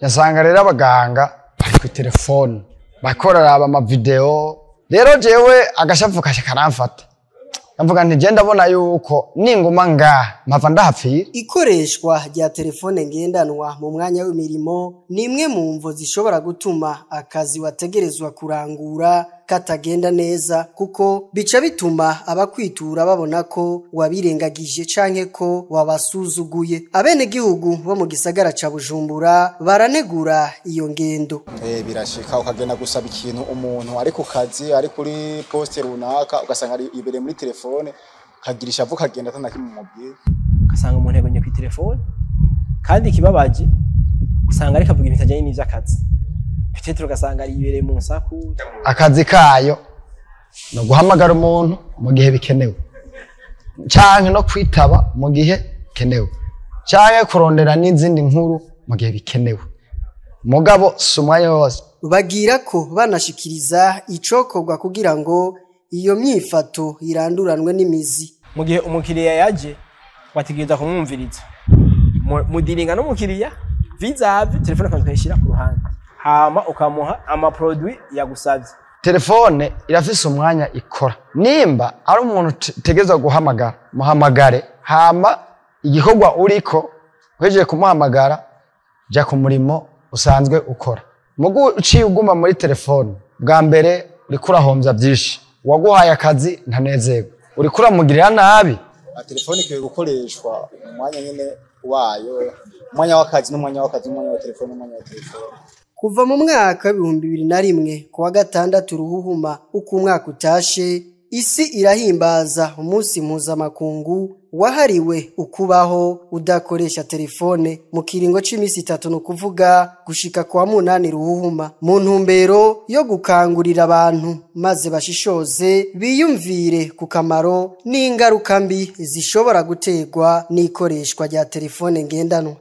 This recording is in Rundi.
Yasanga rero abaganga bari ku telefone bariko bararaba amavideo. Rero jewe agashavu kashe karamfata, ndavuga nti je ndabona yuko ninguma ngaha mpava ndahapfira. Ikoreshwa rya telefone ngendanwa mu mwanya w'imirimo ni imwe mu mvo zishobora gutuma akazi wategerezwa kurangura katagenda neza, kuko bica bituma abakwitura babona ko wabirengagije canke ko wabasuzuguye. Abenegihugu bo mu gisagara ca Bujumbura baranegura iyo ngendo. Birashika ukagenda gusaba ikintu umuntu ari ku kazi, ari kuri poste runaka, ugasanga ari ibereye muri telefone, ukagira ishavu ukagenda ata na kimwe umubwiye. Ugasanga umuntu yagumye kw'itelefone, kandi ikibabaje usanga ariko avuga ibintu bitajanye n'ivy'akazi, peut-être ugasanga yibereye mu nsaku. Akazi kayo ni uguhamagara umuntu mu gihe bikenewe, canke no kwitaba mu gihe bikenewe, canke kurondera n'izindi nkuru mu gihe bikenewe, mugabo si umwanya wose. Bagira ko banashikiriza icokorwa kugira ngo iyo myifato iranduranwe n'imizi. Mu gihe umukiriya yaje, wategerezwa kumwumviriza, mudiringa n'umukiriya vis-à-vis, telefone ukaza ukayishira ku ruhande, hama ukamuha amaproduit yagusavye. Telefone irafise umwanya ikora. Nimba ari umuntu utegerezwa guhamagara, muhamagare, hama igikorwa uriko uhejeje kumuhamagara ja ku murimo usanzwe ukora. Mugu uciye uguma muri telefone, bwa mbere uriko urahomvya vyinshi, uwaguhaye akazi ntanezerwa, uriko uramugirira nabi. Telefone ikwiye gukoreshwa mu mwanya nyene wayo, umwanya w'akazi n'umwanya w'akazi, n'umwanya wa telefone n'umwanya wa telefone. Kuva mu mwaka w'2001, ku wa gatandatu Ruhuhuma uko umwaka utashe, isi irahimbaza umunsi mpuzamakungu wahariwe ukubaho udakoresha telefone mu kiringo c'imisi 3, ni ukuvuga gushika kwa 8 Ruhuhuma, mu ntumbero yo gukangurira abantu maze bashishoze biyumvire ku kamaro n'ingaruka mbi zishobora guterwa n'ikoreshwa rya telefone ngendanwa.